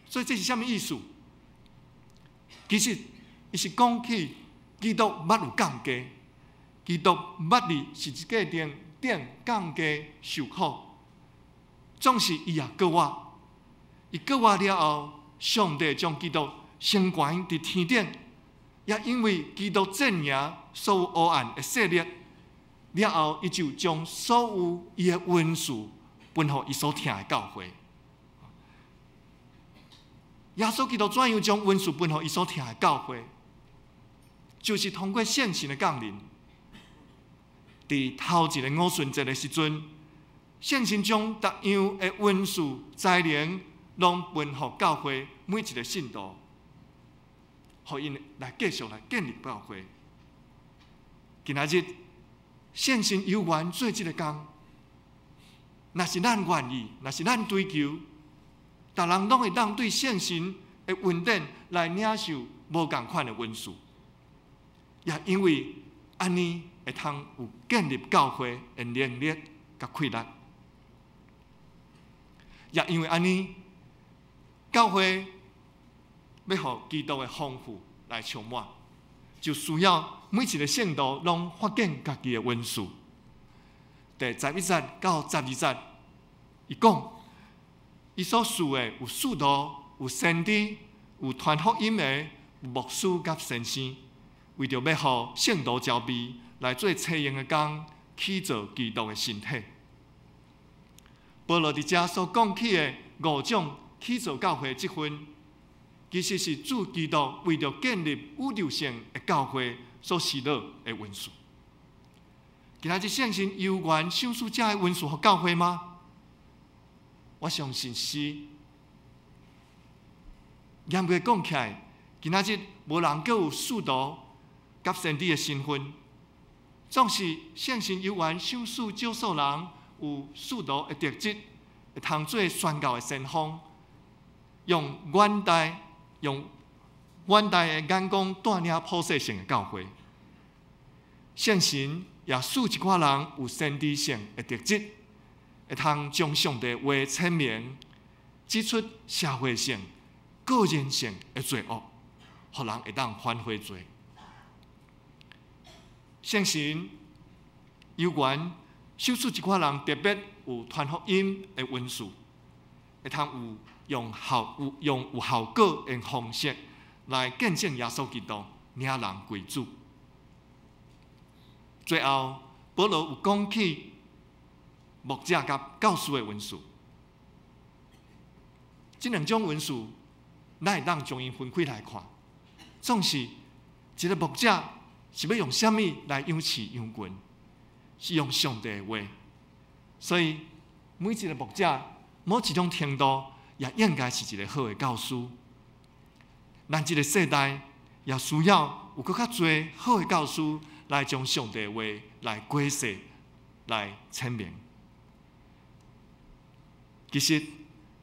所以這是啥物意思？其實，伊是講起基督捌有降低，基督捌佇十字架頂頂降低受苦，總是伊也閣活，伊閣活了後，上帝將基督升懸佇天頂，也因為基督戰贏所有黑暗的勢力，了後伊就將所有伊的恩賜分予伊所疼的教會。耶穌基督怎樣將恩賜分予伊所疼的教會？就是通過聖神的降臨，佇頭一个五旬節的時陣，聖神將逐樣的恩賜才能攏分予教會每一个信徒，予𪜶來繼續來建立教會。今仔日聖神猶原做這个工，若是咱願意，若是咱追求，逐人攏會當對聖神的恩典來領受無仝款的恩賜。也因為按呢會通有建立教會的能力佮氣力，也因為按呢，教會欲予基督的豐富來充滿，就需要每一个聖徒攏發展家己的恩賜。第11節到12節，伊講，伊所賜的有使徒、有先知、有傳福音的、有牧師佮先生，為著欲予聖徒齊備來做齊用的工，起造基督的身體。保羅佇遮所講起的五種起造教會職分，其實是主基督為著建立宇宙性的教會所施予的恩賜。今仔日聖神猶原賞賜這个恩賜予教會嗎？我相信是。嚴格講起來，今仔日無人閣有使徒佮先知的身份，總是聖神猶原賞賜少數人有使徒的特質，會通做宣教的先鋒，用遠大的眼光帶領普世性的教會。聖神也賜一寡人有先知性的特質，會通將上帝話闡明，指出社會性、個人性的罪惡，予人會當反悔罪。聖神猶原賞賜一寡人特別有傳福音的恩賜，會通有用效有用有效果的方式來見證耶穌基督，領人歸主。最後，保羅有講起牧者佮教師的恩賜，這兩種恩賜，咱會當將𪜶分開來看。總是一個牧者是欲用啥物來養飼羊群？是用上帝的話。所以每一個牧者，某一種程度也應該是一個好的教師。咱這個世代也需要有閣較濟好的教師來將上帝的話來解釋、來闡明。其實，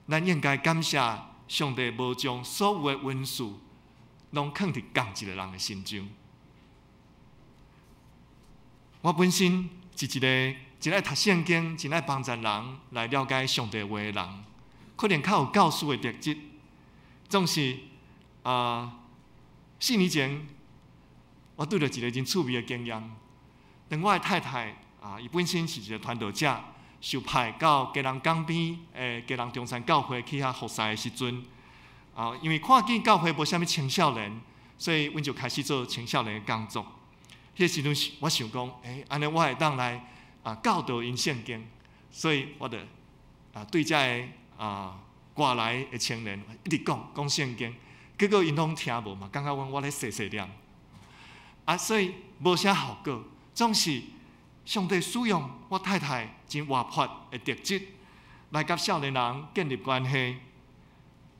咱應該感謝上帝無將所有的恩賜攏囥佇仝一個人的身上。我本身是一個真愛讀聖經、真愛幫助人來了解上帝話的人，可能較有教師的特質。總是啊，4年前，我拄著一個真趣味的經驗。當我的太太啊，伊本身是一個傳道者，受派到基隆港邊的基隆中山教會去遐服侍的時陣，啊，因為看見教會無啥物青少年，所以阮就開始做青少年的工作。彼個時陣，我想講，欸，按呢我會當來啊教導𪜶聖經，所以我就啊對遮个啊外來的青年一直講講聖經，結果𪜶攏聽無嘛，感覺阮我咧細細念，啊，所以無啥效果。總是上帝使用我太太真活潑的特質，來佮少年人建立關係。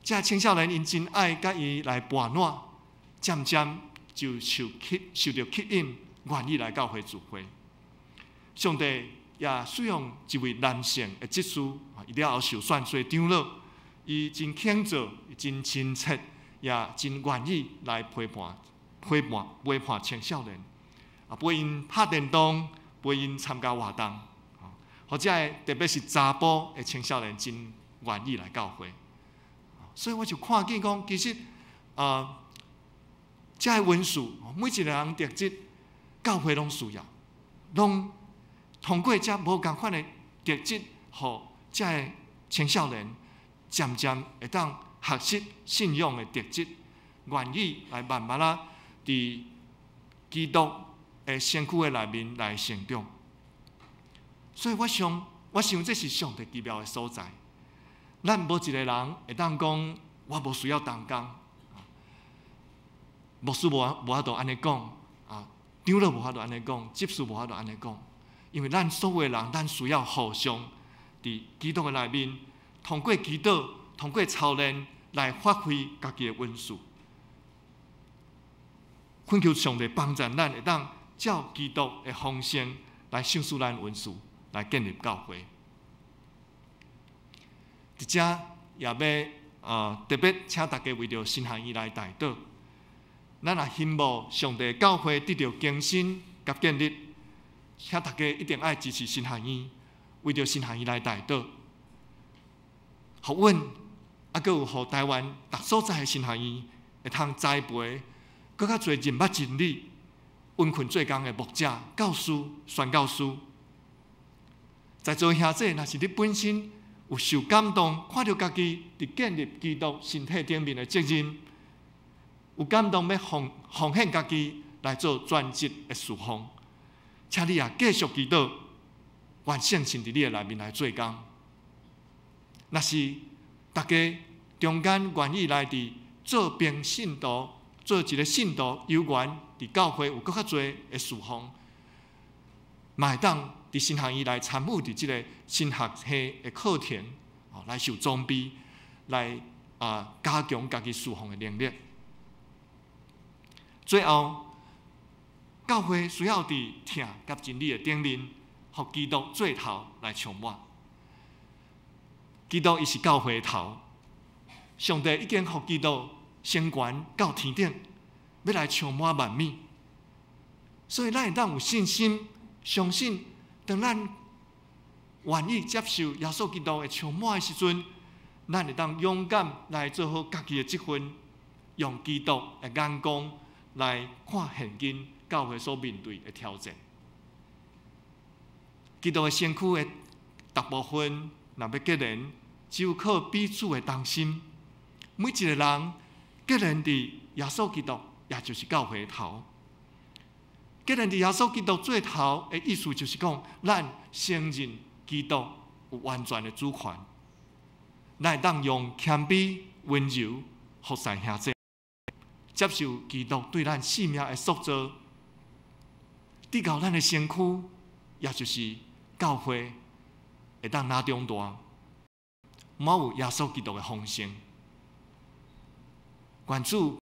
遮青少年𪜶真愛佮伊來跋爛，漸漸就受著吸引，願意來教會聚會。上帝也使用一位男性的執事，伊了後受選做長老，伊真肯做，真親切，也真願意來陪伴、陪伴、陪伴青少年，啊，陪𪜶拍電動，陪𪜶參加活動，或者特別是查埔的青少年真願意來教會。所以我就看見講，其實啊，這个恩賜，每一個人特質，教會攏需要，攏通過這無仝款的特質，予這个青少年漸漸會當學習信仰的特質，願意來慢慢仔佇基督的身軀的內面來成長。所以我想，我想這是上帝奇妙的所在。咱無一個人會當講，我無需要同工。牧師無法度按呢講，啊，長老無法度按呢講，執事無法度按呢講，因為咱所有的人，咱需要互相佇基督的內面，通過祈禱，通過操練來發揮家己的恩賜。懇求上帝幫助咱，會當照基督的豐盛來賞賜咱恩賜，來建立教會。佇遮也欲特別請大家為著神學院來代禱。咱若希望上帝教會得著更新佮建立，請大家一定愛支持神學院，為著神學院來代禱。予阮，啊，閣有予台灣逐所在的神學院會通栽培閣較濟認捌真理、殷勤做工的牧者、教師、宣教師。在座兄弟，若是你本身有受感動，看著家己佇建立基督身體頂面的責任，有感動欲奉獻家己來做專職的事奉，請你也繼續祈禱，願聖神佇你的內面來做工。若是大家中間願意來佇做兵信徒，做一个信徒，有緣佇教會有閣較濟的事奉，嘛會當佇神學院來參與佇這个神學系的課程，來受裝備，來加強家己事奉的能力。最後，教會需要佇疼佮真理的頂面，予基督做頭來充滿。基督伊是教會的頭，上帝已經予基督升懸到天頂，欲來充滿萬物。所以咱會當有信心，相信當咱願意接受耶穌基督的充滿的時陣，咱會當勇敢來做好家己的職分，用基督的眼光來看現今教會所面對的挑戰。基督的身軀的逐部分，若欲結連，只有靠彼此的同心。每一个人結連佇耶穌基督，也就是教會的頭。結連佇耶穌基督做頭的意思，就是講，咱承認基督有完全的主權，咱會當用謙卑、溫柔服侍兄弟，接受基督對咱生命的塑造，直到咱的身軀，也就是教會，會當若長大，滿有耶穌基督的豐盛。願主。